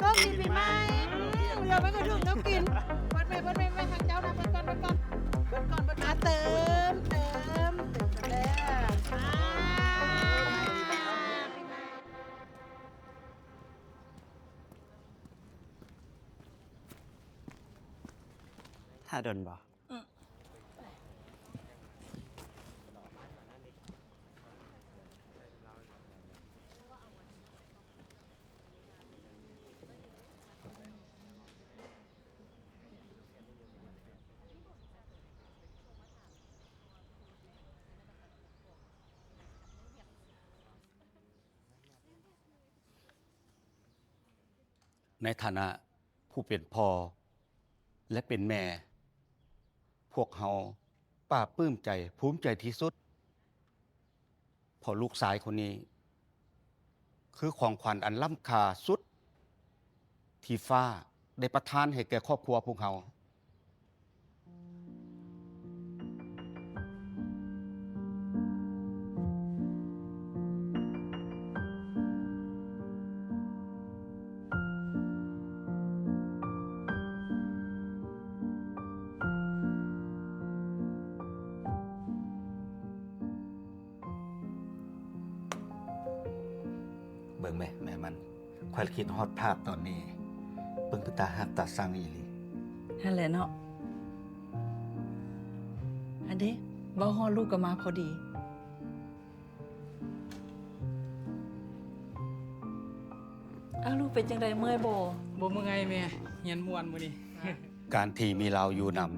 ໂຊກດີປີໃໝ່. ອືມ ດຽວມັນກໍຖືກແນວກິນ. ເປີດແມ່ ເປີດແມ່ ແມ່ທາງເຈົ້ານະ ເປີດກ່ອນ ເປີດກ່ອນ ເປີດກ່ອນ ເປີດກ່ອນ. ມາເຕີມ ເຕີມ ເຕີມແລ້ວ. ອ່າ ຖ້າດົນບໍ່? ອືມ. ໃນຖານະຜູ້ເປັນພໍ່ ແລະ ເປັນແມ່, ພວກເຮົາປາບປຶ້ມໃຈ, ພູມໃຈທີ່ສຸດ, ເພາະລູກຊາຍຄົນນີ້ ຄືຂອງຂວັນອັນລ້ຳຄ່າສຸດ ທີ່ຟ້າໄດ້ປະທານໃຫ້ແກ່ຄອບຄົວພວກເຮົາ. ເບິ່ງແມ ແມ່ມັນ, ຂ້ອຍລະຄິດຮອດພາບຕອນນີ້, ເບິ່ງເປັນຕາຮັກຕາຊັງອີ່ຫຼີ. ຫັ້ນແຫຼະເນາະ. ອັນເດ ເວົ້າຮອດລູກກໍມາພໍດີ. ອ້າວ ລູກເປັນຈັ່ງໃດ ເມື່ອຍບໍ່? ບໍ່ເມື່ອຍແມ່, ຮຽນມ່ວນມື້ນີ້. ການທີ່ມີລາວຢູ່ນຳ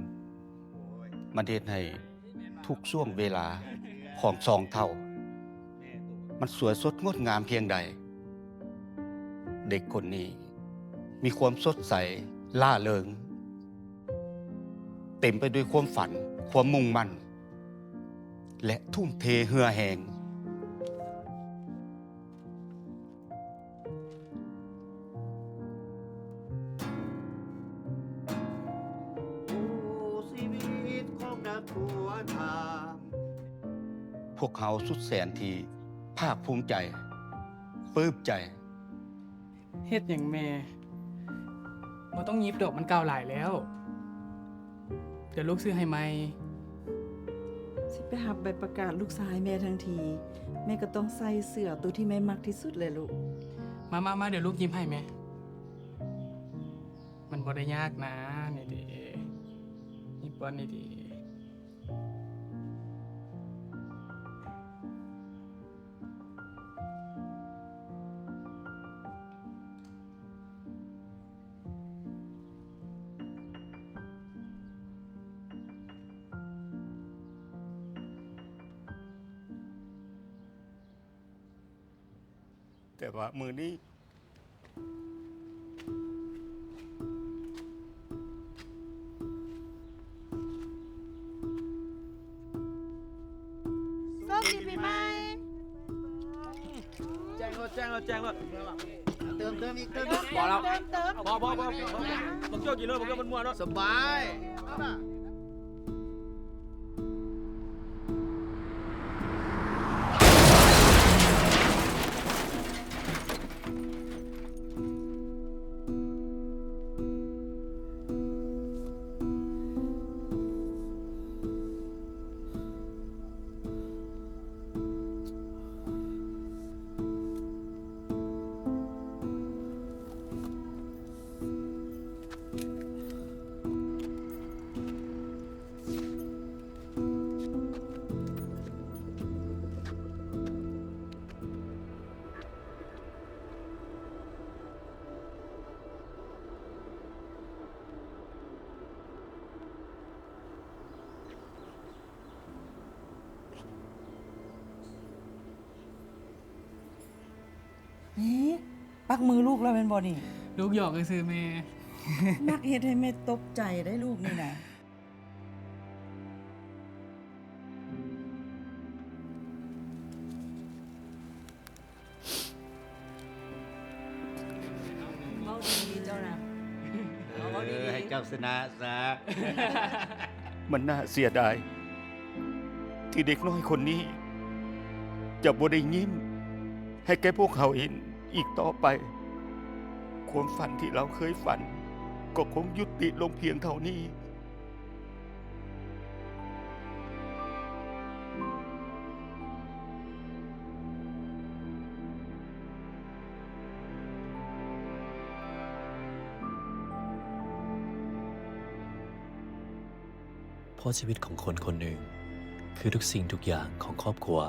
ມັນເຮັດໃຫ້ທຸກຊ່ວງເວລາຂອງສອງເຖົ້າ ມັນສວຍສົດງົດງາມພຽງໃດ. ເດັກຄົນນີ້ມີຄວາມສົດໃສ, ລ່າເລີງ, ເຕັມໄປດ້ວຍຄວາມຝັນ, ຄວາມມຸ່ງໝັ້ນ ແລະ ທຸ່ມເທເຫື່ອແຮງ. ພວກເຮົາສຸດແສນທີ່ພາກພູມໃຈ, ປຶ້ມໃຈ. ເຮັດຫຍັງແມ່? ບໍ່ຕ້ອງຫຍິບດອກ, ມັນເກົ່າຫຼາຍແລ້ວ. ດຽວລູກຊື້ໃຫ້ໃໝ່. ຊິໄປຮັບໃບປະກາດລູກຊາຍແມ່ທັງທີ, ແມ່ກໍຕ້ອງໃສ່ເສື້ອໂຕທີ່ແມ່ມັກທີ່ສຸດແຫຼະລູກ. ມາ ມາ ມາ, ດຽວລູກຫຍິບໃຫ້ແມ່. ມັນບໍ່ໄດ້ຍາກນາ, ນີ້ເດ, ນີ້ປ້ອນ, ນີ້ເດ. ແຕ່ວ່າມື້ນີ້ ໂຊກດີປີໃໝ່. ແຈ້ງໂລດ ແຈ້ງໂລດ ແຈ້ງໂລດ. ເຕີມ ເຕີມອີກ ເຕີມອີກ. ພໍແລ້ວ ເຕີມ ເຕີມ ພໍ ພໍ ພໍ ພໍ. ບັກໂຈ້ກິນໂລດ ບັກໂຈ້ມ່ວນໆໂລດ. ສະບາຍ. ເອົາລະ. ນີ້ ປັກມືລູກແລ້ວແມ່ນບໍ່ນີ້? ລູກຫຍອກຊື່ໆແມ່. ມັກເຮັດໃຫ້ແມ່ຕົກໃຈໄດ໋ລູກນີ້ນະ. ເວົ້າດີໆ ເຈົ້ານະ ເອີ ເວົ້າດີໆ ໃຫ້ເຈົ້າຊະນະຊະ. ມັນໜ້າເສຍດາຍ ທີ່ເດັກນ້ອຍຄົນນີ້ຈະບໍ່ໄດ້ຍິ້ມໃຫ້ແກ່ພວກເຮົາເຫັນອີກຕໍ່ໄປ. ຄວາມຝັນທີ່ເຮົາເຄີຍຝັນ ກໍຄົງຍຸຕິລົງພຽງເທົ່ານີ້. ເພາະຊີວິດຂອງຄົນຄົນໜຶ່ງ ຄືທຸກສິ່ງທຸກຢ່າງຂອງຄອບຄົວ.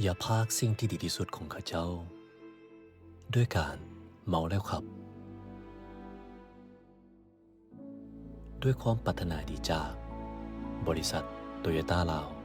ຢ່າພາກສິ່ງທີ່ດີທີ່ສຸດຂອງເຂົາເຈົ້າ ດ້ວຍການເມົາແລ້ວຂັບ. ດ້ວຍຄວາມປາດຖະໜາດີຈາກບໍລິສັດໂຕໂຍຕ້າລາວ.